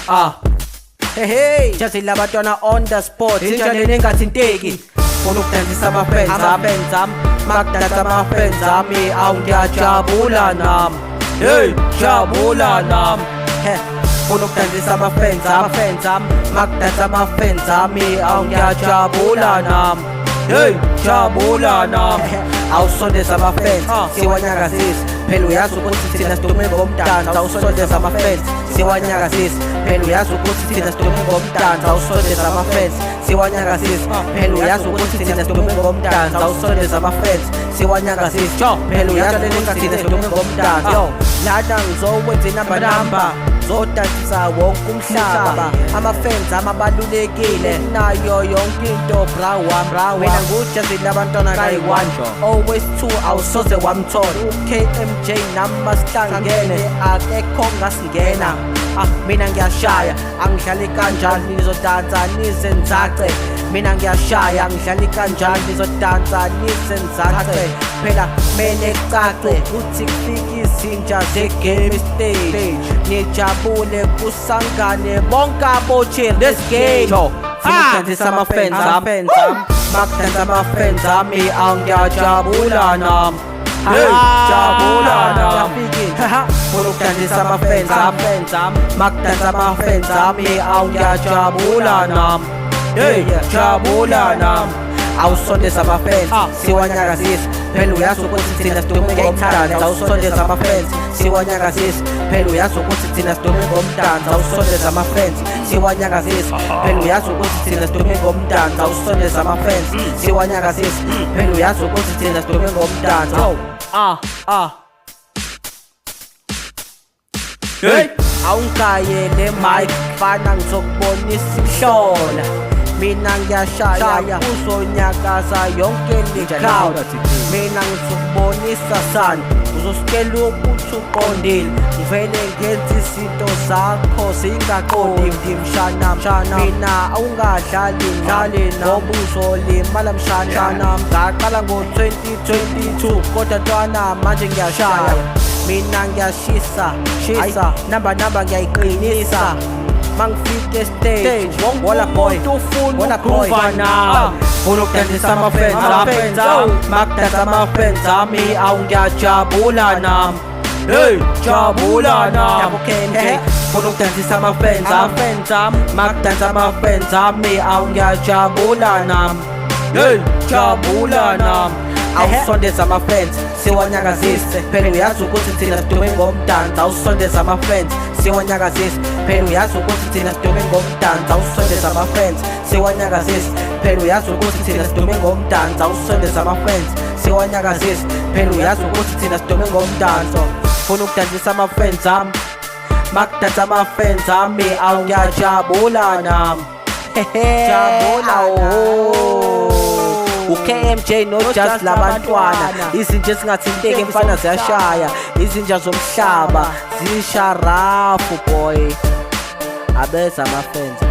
Ah. Hey hey, Jazzy labantwana on the spot. Inja lena engathinteki. Funa ukudansisa ama-fans ami. Makudansa ama-fans ami, awu ngiyajabula nami. Hey, jabula nami. He, funa ukudansisa ama-fans ami. Makudansa ama-fans ami, awu ngiyajabula nami. Hey, jabula nami. Awusondeza ama-fans, siwanyakazisa. Phela uyazi ukuthi thina sidume ngomdanso. Awusondeza ama-fans, siwanyakazisa. Phela uyazi ukuthi thina sidume ngomdanso. Awusondeza ama-fans, siwanyakazisa. Phela uyazi ukuthi thina sidume ngomdanso. Awusondeza ama-fans, siwanyakazisa. Phela uyazi ukuthi thina sidume ngomdanso. Lana ngizowenza inamba namba, zodansisa wonke umhlaba. Ama-fans amabalulekile nayo yonke into, bra wam. Mina nguJazzy labantwana kayi-one, always two, awusoze wamthola. U-KMJ nami sihlangene, akekho ngasingena. Ah, mina ngiyashaya, angidlali kanjani, nizodansa nize nzace. Mina ngiyashaya, angidlali kanjani, nizodansa nize nzace. Phela mele kucace ukuthi kufika izinja ze-game stage, nijabule kusangane bonke abocherry. This game. Funa ukudansisa ama-fans ami. Makudansa ama-fans ami, awu ngiyajabula nami. Hey, jabula nami. Funa ukudansisa ama-fans ami. Makudansa ama-fans ami, awu ngiyajabula nami. Hey, jabula nami. Awusondeza ama-fans, siwanyakazisa. Phela uyazi ukuthi thina sidume ngomdanso. Awusondeza ama-fans, siwanyakazisa. Phela uyazi ukuthi thina sidume ngomdanso. Awusondeza ama-fans, siwanyakazisa. Phela uyazi ukuthi thina sidume ngomdanso. Awusondeza ama-fans, siwanyakazisa. Phela uyazi ukuthi thina sidume ngomdanso. Ah ah. Hey, awungaye le mic fana, ngizokubonisa imhlola. Mina ngiyashaya, kuzonyakaza yonke le crowd. Mina ngizokubonisa sana, uzositshela ukuthi uqondile. Ngivele ngenza izinto zakho zingaqondi, mshana mshana. Mina awungadlali dlali ngoba uzolimala, mshana. Ngaqala ngo-2022, kodwa ntwana manje ngiyashaya. Mina ngiyashisa shisa, namba namba ngiyayiqinisa. Mangifike stage, wala boy, ufuna ukugroova nawe. Funa ukudansisa ama-fans ami. Makudansa ama-fans ami, awu ngiyajabula nami. Hey, jabula nami. Funa ukudansisa ama-fans ami. Makudansa ama-fans ami, awu ngiyajabula nami. Hey, jabula nami. Awusondeza ama-fans, siwanyakazise. Phela uyazi ukuthi thina sidume ngomdanso. Awusondeza ama-fans, siwanyakazise. Phela uyazi ukuthi thina sidume ngomdanso. Awusondeza ama-fans, siwanyakazise. Phela uyazi ukuthi thina sidume ngomdanso. Awusondeza ama-fans, siwanyakazise. Phela uyazi ukuthi thina sidume ngomdanso. Funa ukudansisa ama-fans ami. Makudansa ama-fans ami, awu ngiyajabula nami. Jabula oh. U-KMJ no Just labantwana, izinja ezingathinteki mfana ziyashaya, izinja zomhlaba zisharafu boy, abeza ama-fans.